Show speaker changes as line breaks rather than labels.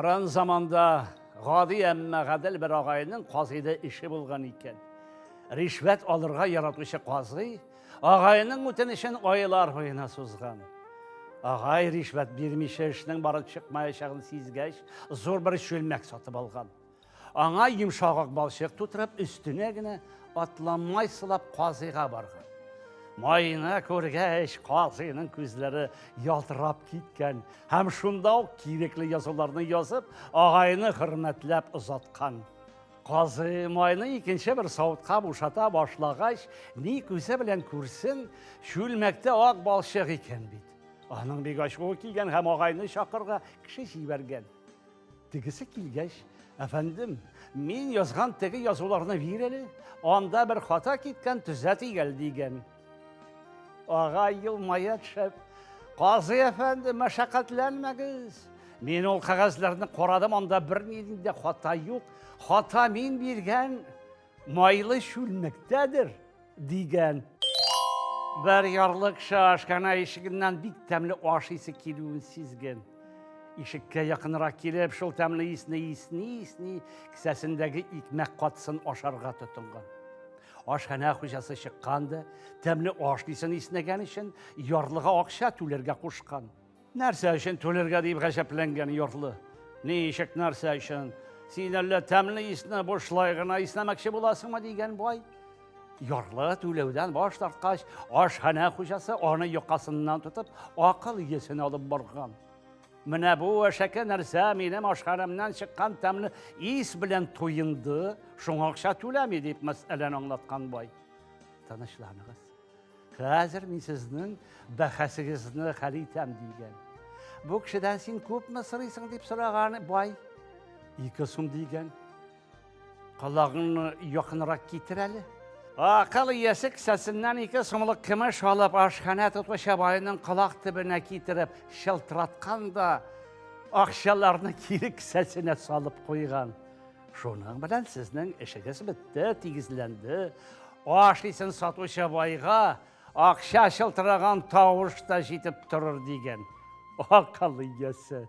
Борын заманда гади, әмма гадел бер агайның казыйда эше булган икән. Ришвәт алырга яратучы казый агайның үтенечен айлар буена сузган. Агай ришвәт бирмичә эшнең барып чыкмаячагын сизгәч, зур бер чүлмәк сатып алган. Аңа йомшак ак балчык тутырып, өстенә генә атланмай сылап казыйга барган. Майны күргәч, казыйның күзләре ялтырап киткән һәм шунда ук кирәкле язуларны язып, агайны хөрмәтләп озаткан. Казый майны икенче бер савытка бушата башлагач, ни күзе белән күрсен, чүлмәктә ак балчык икән бит. Аның бик ачуы килгән һәм агайны чакырга кеше җибәргән. Тегесе килгәч, әфәндем, мин язган теге язуларны бир әле, анда бер хата киткән, төзәтик әле, дигән. Агай елмая төшеп, Казый әфәнде, мәшәкатьләнмәгез. Мин ул кәгазьләрне карадым, анда бернинди дә хата юк. Хата мин биргән майлы чүлмәктәдер, дигән. Бер ярлы кеше ашханә ишегеннән бик тәмле аш исе килүен сизгән. Ишеккә якынрак килеп, шул тәмле исне исни-исни, кесәсендәге икмәк катысын ашарга тотынган. Ашханә хуҗасы чыккан да, тәмле аш исен иснәгән өчен ярлыга акча түләргә кушкан. Нәрсә өчен түләргә дип гаҗәпләнгән ярлы. Ничек нәрсә өчен? Син әллә тәмле исне бушлай гына иснәмәкче буласыңмы дигән бай. Ярлы түләүдән баш тарткач, ашханә хуҗасы аны якасыннан тотып, акыл иясен алып барган. Менә бу әшәке нәрсә минем ашханәмнән чыккан тәмле ис белән туенды, шуңа акча түләми дип мәсьәләне аңлаткан бай. Тынычланыгыз. Хәзер мин сезнең бәхәсегезне хәл итәм, дигән. Бу кешедән син күпме сорыйсың дип сораган бай. 2 сум дигән. Колагыңны якынрак китер әле. Акыл иясе кесәсеннән 2 сумлык көмеш алып, ашханә тотучы байның колак төбенә китереп шылтыраткан да, акчаларны кире кесәсенә салып куйган. Шуның белән сезнең эшегез бетте, тигезләнде. Аш исен сатучы байга акча чылтыраган тавыш та җитеп торыр дигән. Акыл иясе.